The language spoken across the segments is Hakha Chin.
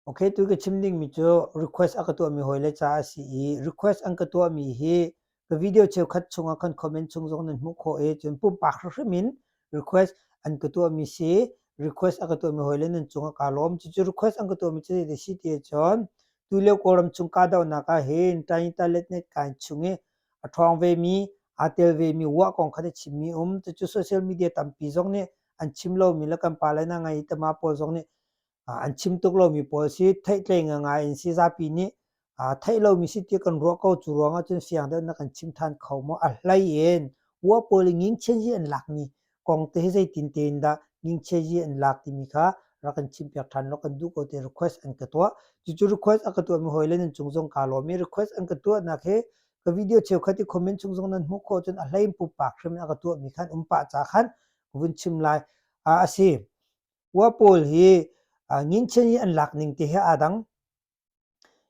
Okay, tu ka chim dingmi cu request a ka tuahmi hawile ca a si i request an ka tuahmi hi ka video cheukhat chungah khan comment chung zong nan hmuh khawh i cun pumpak hrimhrim in request an ka tuahmi si. Request a ka tuahmi hawile nan cungah kaa lawm. Cucu request an ka tuahmi cu zei si ti ahcun tulio Kawlram chung kahdohnak ah hin Tanyita Letnet kai chung i a ṭhawng vemi, aa tel vemi wah kong kha na chimmi um. Cucu social media tampi zong nih an chim lomi le kan pale na ngai i tama pawl zong nih an chim tuk lomi pawl si theihtlei ngai in si zapi nih theih lomi si ti kan ruah ko cu ruangah cun fiang deuh na kan chim than kho maw a hlei in ua pawl i ngingchian hi an lakmi kong te hi zeitin tein dah ngingchian hi an lak timi kha rak kan chim piak than law kan duh ko te request an ka tuah cucu request a ka tuahmi hawi le nan cung zong kaa lawm i request an ka tuahnak hi ka video cheukhat i comment chung zong nan hmuh khawh cun a hlei in pumpak hrim a ka tuahmi khan um pah ca khan vun chim lai a si Ua pawl hi nginchin i an lak ning te he aa dang.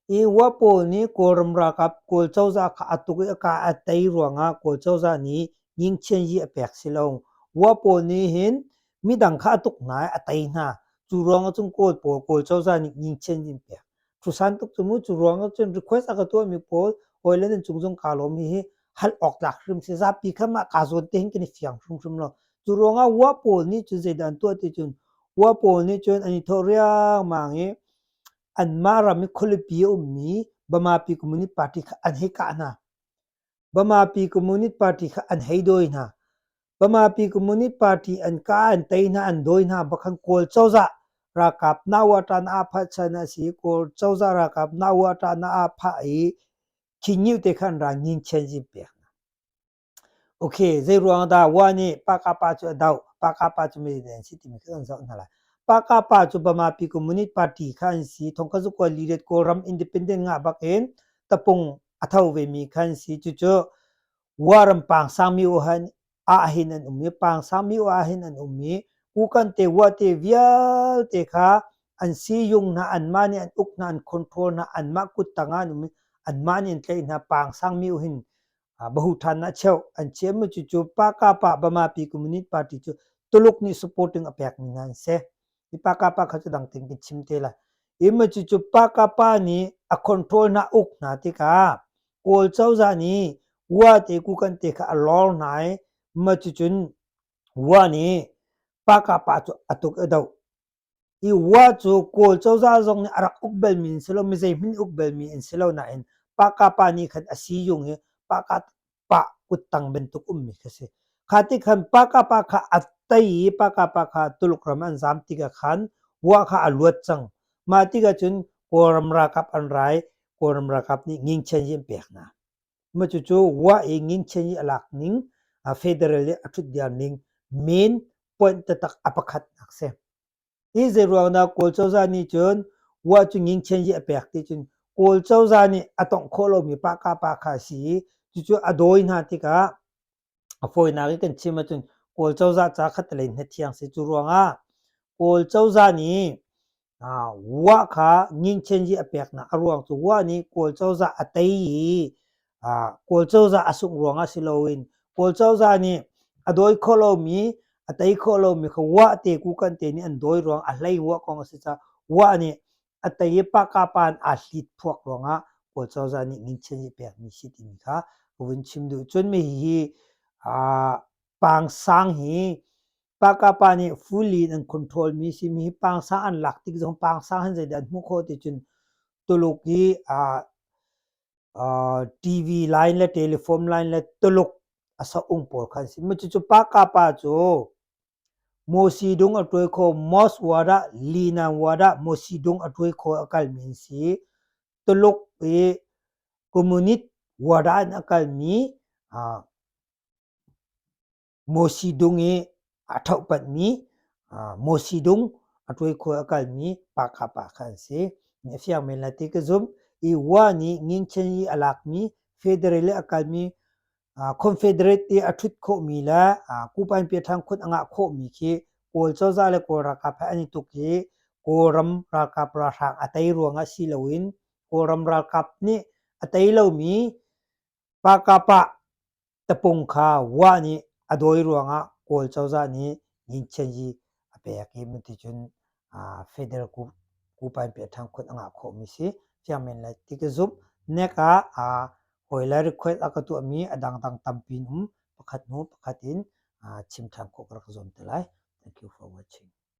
I ua pawl nih Kawlram ralkap Kawl cozah kha a tuk i a ka a tei ruangah Kawl cozah nih nginchin yi a pek si lo. Ua pawl nih hin midang kha a tuk hna i a tei hna. Cu ruangah cun Kawl pawl Kawl cozah nih nginchin yi an pek. Thusan tuk cu mu cu ruangah cun request a ka tuahmi pawl hawi le nan cung zong kaa lawm hihi hal awk tlak hrim si zapi kha mah kaa zawn te hin kan i fiang hrimhrim lo. Cu ruangah wa pawl nih cun zeidah an tuah ti cun wa pawl nih cun an i thawh riangmang i anmah ram i khualipi a ummi Bamapi Communist Party kha an hei kah hna. Bamapi Communist Party kha an hei dawi hna. Bamapi Communist Party an kah an tei hna an dawi hna bak khan Kawl cozah ralkap Nawata na phah chan a si Kawl cozah ralkap Nawata na phah i Khin te kha an ra ngin chen zin pek hna. Okay, zei ruang dah wa nih Pakapa cu a doh? Pakapa cu mi an si timi kha kan zoh hna lai. Pakapa cu Bamapi Communist Party kha an si. Thongkhat zakua li riat Kawlram independent ngah bak in tapung a tho vemi kha an si. Cucu Wa ram pangsangmi ahhin an um i pangsangmi ahhin an um i kukan te wa te vialte kha an siyung hna anmah nih an uk hna an control hna anmah kut tangah an um i anmah nih an tlaih hna pangsangmi hin bahu ṭhan ah cheuh an chiah mi cucu Pakapa Bamapi Communist Party cu Tuluk nih supporting a pekmi hna an si. Hi Pakapa kha cu dang tein kan chim te lai. Hi ma cucu Pakapa nih a control hna uk hna tikah Kawl cozah nih Wa te kukan te kha a lor hna i ma cucun Wa nih Pakapa cu a tuk a doh. I Wa cu Kawl cozah zong nih a rak uk balmi an si lo, mi zeihmanh uk balmi an si lo nain Pakapa nih khan a siyung i Pakapa kuttang bantuk ummi kha si. Kha ti khan Pakapa kha a tei i Pakapa kha Tuluk ram an zam tikah khan Wa kha a luat cang. Mah tikah cun Kawlram ralkap an ra i Kawlram ralkap nih ngingchen hi an pek hna. Mah cucu Wa i ngingchen i a lak ning, federal i a ṭhutdir ning main point taktak a pakhatnak si. Hi zeiruang dah Kawl cozah nih cun Wa cu ngingchen hi a pek ti cun Kawl cozah nih a tongh khawh lomi pa kha a si i cucu a dawi hna tikah a fawinak i kan chim ahcun Kawl cozah ca khatalei hnathiang si. Cu ruangah Kawl cozah nih Wa kha ngingchen hi a peknak a ruang cu Wa nih Kawl cozah a tei i Kawl cozah a sungh ruangah si loin Kawl cozah nih a dawi khawh lomi a tei khawh lomi kha Wa te kukan te nih an dawi ruang a hlei Wa kong a si caah Wa nih a tei i pakapa in aa hlit phuak ruangah Kawl cozah nih ngingchen hi pekmi si timi kha ka vun chim duh. Cun mi hihi pangsang hi Pakapa nih fully in an control mi si mi hi pangsang an lak tik zong pangsang hin zeidah an hmuh khawh ti cun Tuluk i TV line le telephone line le Tuluk a saung pawl kha an si. Cucu Pakapa cu Mosi dung a tuai kho Mos wadah Linan wadah Mosi dung a tuai kho a kalmi an si. Tuluk i communist wadah in a kalmi Mosi dung i a ṭhohpanhmi Mosi dung a ṭuaikhuai a kalmi pa kha an si. A fiang men lai ti ka zumh. I Wa nih Ngingchen i a lakmi Federal i a kalmi Confederate i a ṭhut khawhmi le Kupain Piaṭhang khut a ngah khawhmi khi Kawl cozah le Kawl ralkap he an i tuk i Kawlram ralkap ralhrang a tei ruangah si loin Kawlram ralkap nih a tei lomi Pakapa tapung kha Wa nih a dawi ruangah Kawl cozah nih Nginchenyi a pek i cuticun federal. Kupain pia ṭhang khun a ngah khawhmi si. Fiang men lai ti ka zumh. Nek ah aa hawile request a ka tuahmi a dangdang tampi in um. Pakhat hnu pakhat in chim ṭhan khawh ka rak zuam te lai. Thank you for watching.